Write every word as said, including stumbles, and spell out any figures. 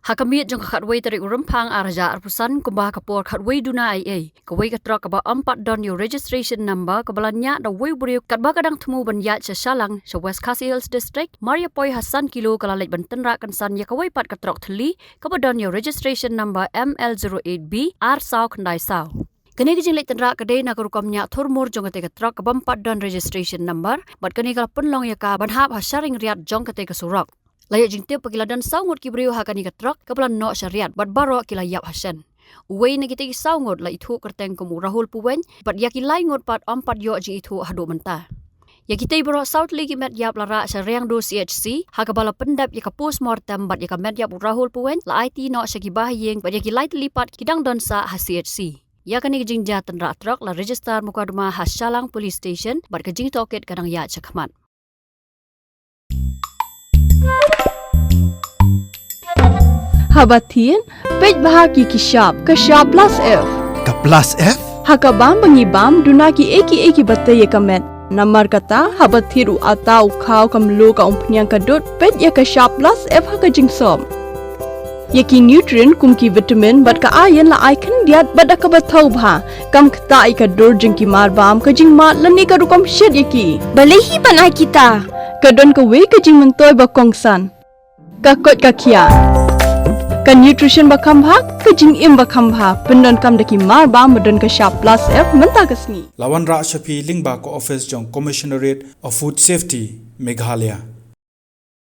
Ha ka miet jong ka khatwei tarik u Rymphang ar hajar arphew san, kumba ha ka por khatwei duna eiei, kawei ka trok kaba ym pat don ïa u registration number kaba la niah da uwei u briew katba ka dang thmu ban ïaid sha Shallang sha West Khasi Hills District, mar ïa poi ha san kilo ka la leit ban tynrah kynsan ïa kawei pat ka trok thylli kaba don ïa u registration number M L zero eight B ar saw khyndai saw. Kane ka jingleit tynrah ka dei na ka rukom niah thurmur jong katei ka trok kaba ym pat don registration number, bad kane ka la pynlong ïa ka ban hap ha sharing riat jong katei ka surok. La ïoh jingtip ba ki la don saw ngut ki briew ha kane ka trok kaba la noh sha riat bad baroh ki la ïap ha shen. Uwei na kitei ki saw ngut la ithuh kyrteng kum u Rahul Puwein, bad ïa ki lai ngut pat ym pat ïoh jingithuh haduh mynta. Ïa kitei baroh saw tylli ki met ïap la rah sha Riangdo C H C, ha kaba la pyndep ïa ka postmortem bad ïa ka met ïap u Rahul Puwein la aiti noh sha ki bahaïing bad ïa ki lai tylli pat ki dang don sah ha C H C. Ïa kane ka jingjia tynrah trok la register mukaduma ha Shallang Police Station bad ka jingtohkit ka dang ïaid shakhmat. Haba thied, peit bha ki ki shap, ka shap plus F. Ka plus F? Ha ka bam ba ngi bam, duna kiei kiei kiba tei ïa ka met. Namar kata, haba thied u atta, u khaw, ka mluh, ka umphniang, ka dud, peit ïa ka shap plus F ha ka jingsop. Ïa ki nutrient kum ki vitamin bad ka iron la ai khyndiat bad da kaba thaw bha. Kam ktah ïa ka dur jong ki mar bam, ka jingmad lane ka rukom shet ïa ki. Balei hi ban ai kita? Ka don kawei ka jingmyntoi ba kongsan. Ka koit ka khiah. Ka nutrition ba kham bha, ka jingim ba kham bha. Pyndonkam da ki mar bam ba don ka shap plus F mynta ka sngi. La wanrah sha phi lyngba ka office jong Commissionerate of Food Safety, Meghalaya.